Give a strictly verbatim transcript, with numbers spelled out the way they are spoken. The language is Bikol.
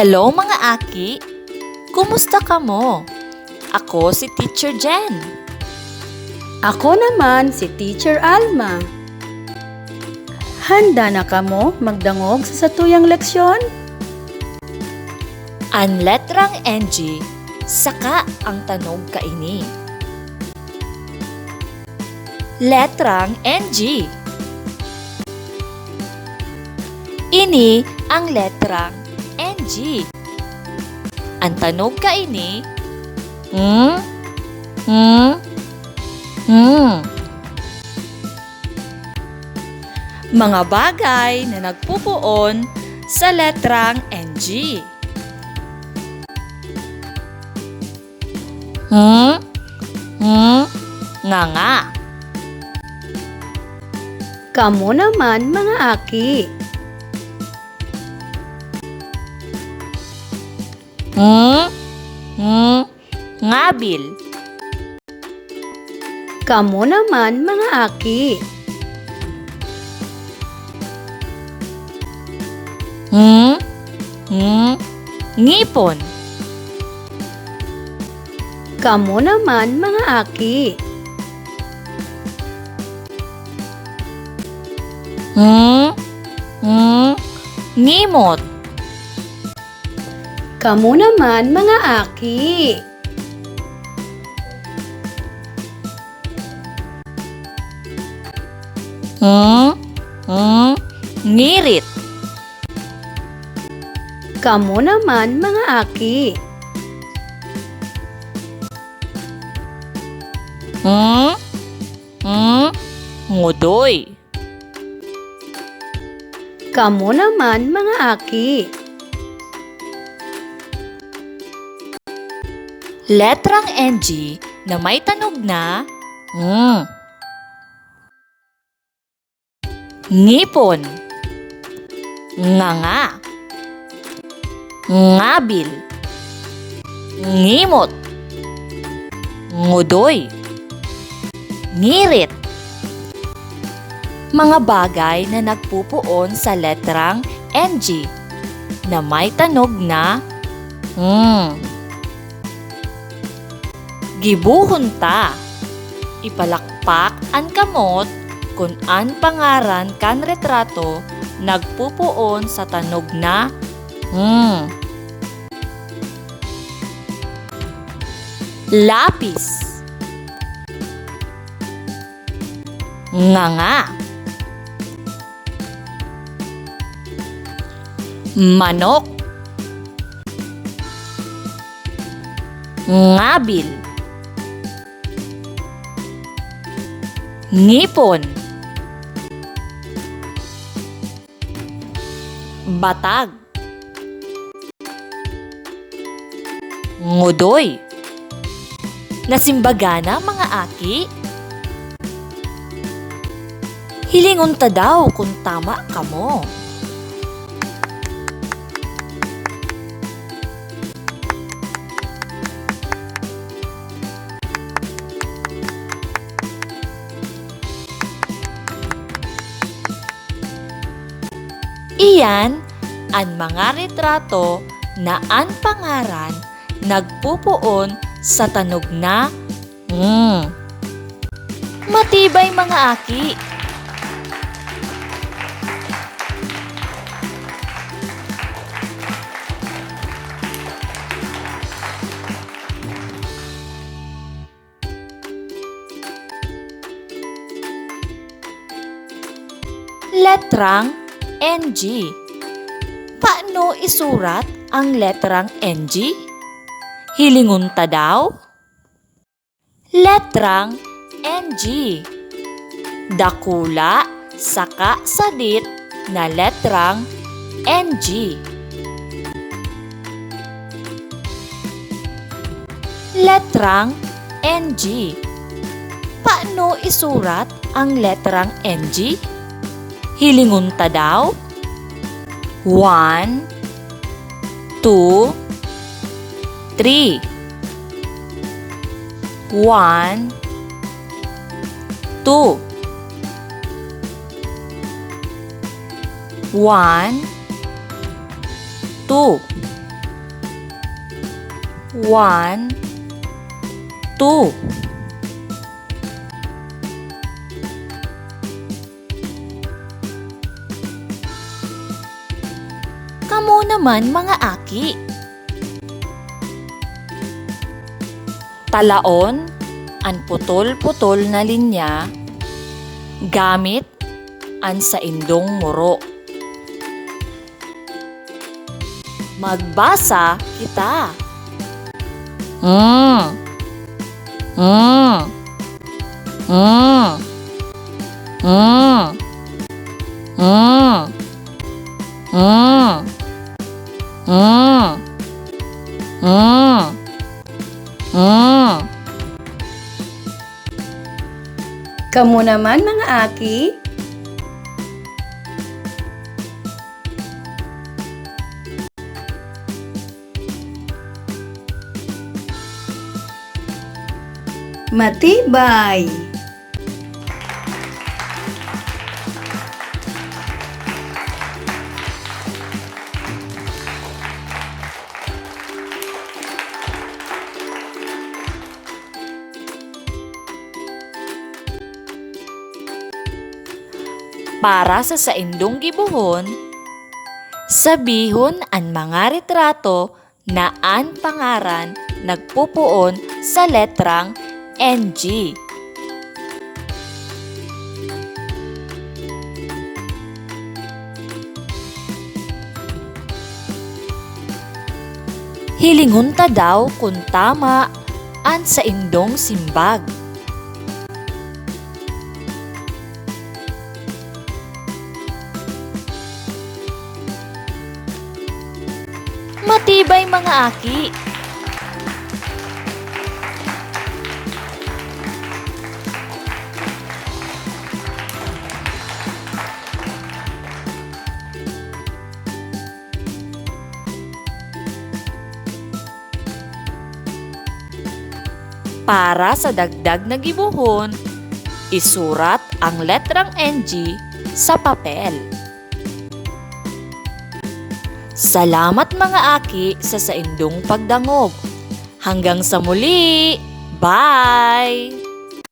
Hello, mga aki! Kumusta kamo? Ako si Teacher Jen. Ako naman si Teacher Alma. Handa na kamo magdangog sa satuyang leksyon? An letrang N G saka ang tanog kaini. Letrang N G. Ini ang letrang N G. An tanog kaini, mm, mm, mm. Mga bagay na nagpupoon sa letrang N G. Hmm, hmm, nganga. Kamo naman, mga aki. Hmm, hmm, ngabil. Kamo naman, mga aki. Hmm, hmm, ngipon. Kamo naman, mga aki. Hmm, hmm, ngimot. Kamo naman, mga aki. Hmm, hmm, ngirit. Kamo naman, mga aki. Hmm, hmm, ngudoy. Kamo naman, mga aki. Letrang N G na may tanog na ng. Ngipon, nganga, ngabil, ngimot, ngudoy, ngirit. Mga bagay na nagpupoon sa letrang N G na may tanog na ng. Gibohon ta. Ipalakpak an kamot kun an pangaran kan retrato nagpupoon sa tanog na ng. Lapis. Nganga. Manok. Ngabil. Ngipon. Batag. Ngudoy. Nasimbaga na, mga aki? Hilingon ta daw kun tama kamo. Iyan an mga retrato na an pangaran nagpupoon sa tanog na ng. Matibay, mga aki! Letrang N G. Paano isurat ang letrang N G? Hilingon ta daw. Letrang N G. Dakula saka sadit na letrang N G. Letrang N G. Paano isurat ang letrang N G? Hilingon ta daw. One, two, three. One, two. One, two. One, two. Kamo naman, mga aki. Talaon an putol-putol na linya gamit an saindong muro. Magbasa kita. Mm. Mm. Mm. Mm. Mm. Mm. Mm. Mm. Mm. Kamo naman, mga aki? Matibay! Para sa saindong gibohon, sabihon an mga retrato na an pangaran nagpopoon sa letrang N G. Hilingon ta daw kun tama an saindong simbag. Matibay, mga aki! Para sa dagdag na gibohon, isurat ang letrang N G sa papel. Salamat, mga aki, sa saindong pagdangog. Hanggang sa muli! Bye!